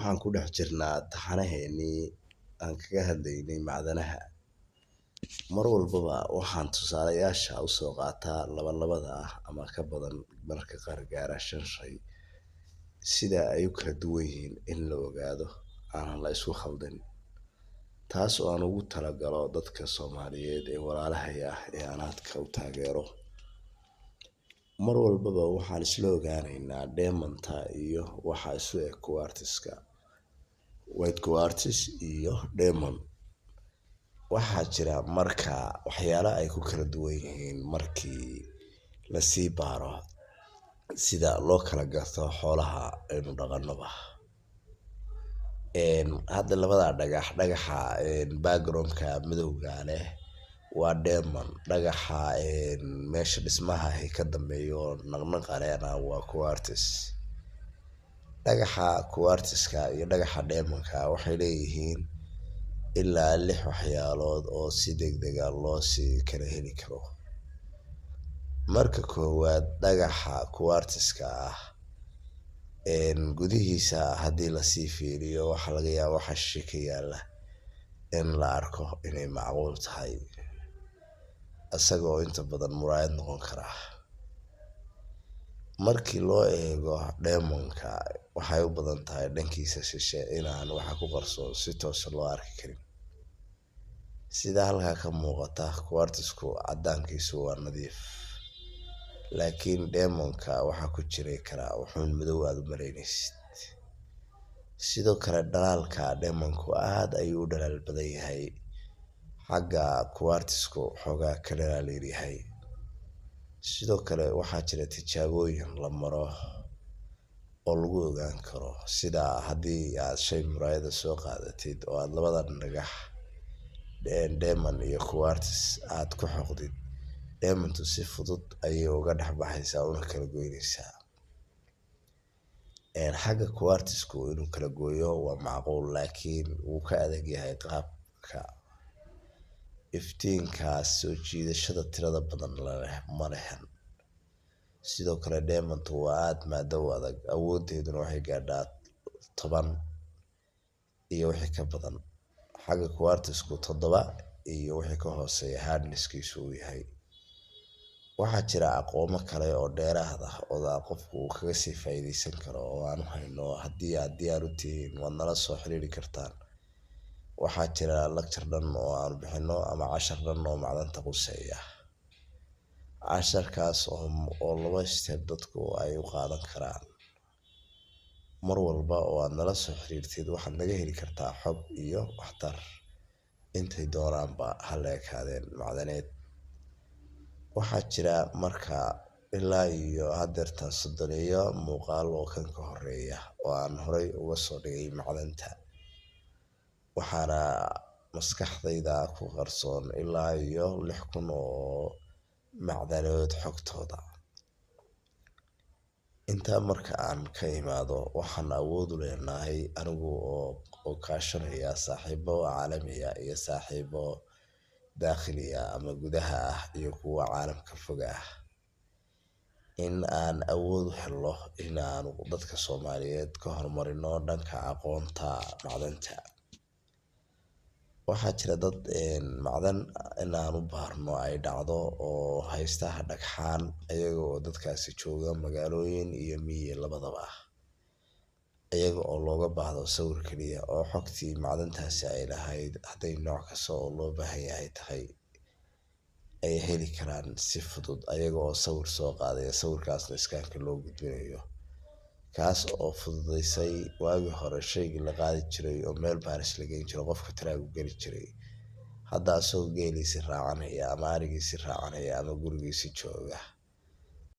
Waxaan ku dhex jirnaa taxanaheenii aan kaga hadlaynay macdanaha. Mar walbaba waxaan tusaalayaasha u soo qaataa labalabada ah ama ka badan, mararka qaar gaara shan shay, sida ay u kala duwan yihiin in la ogaado aanan la isku khaldin, taas oo aan ugu talagalo dadka Soomaaliyeed ee walaalahay ah ee aan aadka u taageero. Mar walbaba waxaan isla ogaanaynaa dheemanta iyo waxa isu eg quartz-ka, white quartz iyo diamond. Waxaa jira marka waxyaala ay ku kala duwan yihiin markii lasii baaro sida loo kala garto xoolaha aynu dhaqanaba. Hadda labada dhagax, dhagaxa background-ka madowga leh waa diamond, dhagaxa meesha dhismaha ahi ka dambeeyo naqnaqa lehna waa quartz. Dhagaxa quartz-ka iyo dhagaxa diamond-ka waxay leeyihiin ilaa lix waxyaalood oo si degdeg ah loo sii kala heli karo. Marka koowaad, dhagaxa quartz-ka ah gudihiisa haddii lasii fiiriyo waxaa laga yaabaa waxa shishe ka yaala in la arko inay macquul tahay, isagoo inta badan muraayad noqon kara. Markii loo eego diamond-ka, waxay u badan tahay dhankiisa shishe inaan waxa ku qarsoon si toos ah loo arki karin. Sida halkaa ka muuqata, quartz-ku caddaankiisu waa nadiif, laakiin diamond-ka waxaa ku jiri karaa wuxuun madow aad u malaynaysid. Sidoo kale dhalaalka diamond-ku aad ayuu u dhalaal badan yahay, xagga quartz-ku xoogaa ka dhalaal yar yahay. Sidoo kale waxaa jira tijaabooyin la maro oo lagu ogaan karo, sida haddii aad shay muraayada soo qaadatid oo aad labadan dhagax diamond iyo quartz aad ku xoqdid, diamond-tu si fudud ayay uga dhex baxaysaa una kala goynaysaa. Xagga quartz-ku inuu kala gooyo waa macquul, laakiin wuu ka adag yahay qaabka iftiinkaas soo jiidashada tirada badan leh ma lehen. Sidoo kale diamond-tu waa aad maado u adag, awooddeeduna waxay gaadhaa 10 iyo wixii ka badan, xagga quartz-ku 7 iyo wixii ka hooseeya hardness-kiisu uu yahay. Waxaa jira aqoomo kale oo dheeraad ah oo qofku uu kaga sii faa'iideysan karo oo aan u hayno. Haddii aad diyaar u tihiin, waad nala soo xiriiri kartaan. Waxaa jira lecture dhan oo aan bixino ama cashar dhan oo macdanta quseeya, casharkaas oo laba step dadku ay u qaadan karaan. Mar walba oo aad nala soo xiriirtid, waxaad naga heli kartaa xog iyo waxtar intay doonaanba ha la ekaadeen macdaneed. Waxaa jira marka ilaa iyo haddeertan 30 muuqaal oo kan ka horeeya oo aan horay uga soo dhigay macdanta, waxaana maskaxdayda ku qarsoon ilaa iyo 6000 oo macdanood xogtooda. Intaa marka aan ka imaado, waxaan awood u leenahay anigu oo kaashanaya saaxiibo caalamiya iyo saaxiibo daakhiliya ama gudaha ah iyo kuwa caalamka foga ah, in aan awood u helno in aanu dadka Soomaaliyeed ka horumarino dhanka aqoonta macdanta. Waxaa jira dad macdan in aan u baarno ay dhacdo oo haysta dhagxaan, iyaga oo dadkaasi jooga magaalooyin iyo miyi labadaba ah, iyaga oo looga baahdo sawir keliya oo xogtii macdantaasi ay lahayd hadday nooc kasta oo loo baahan yahay tahay ay heli karaan si fudud, ayaga oo sawir soo qaadaya, sawirkaasna scan-ka loo gudbinayo, kaas oo fududeysay waagii hore shaygii la qaadi jiray oo meel baaris la geyn jiray, qofka taraagu geli jiray. Hadda asagoo geeliisi raacanaya ama arigiisi raacanaya ama gurigiisi jooga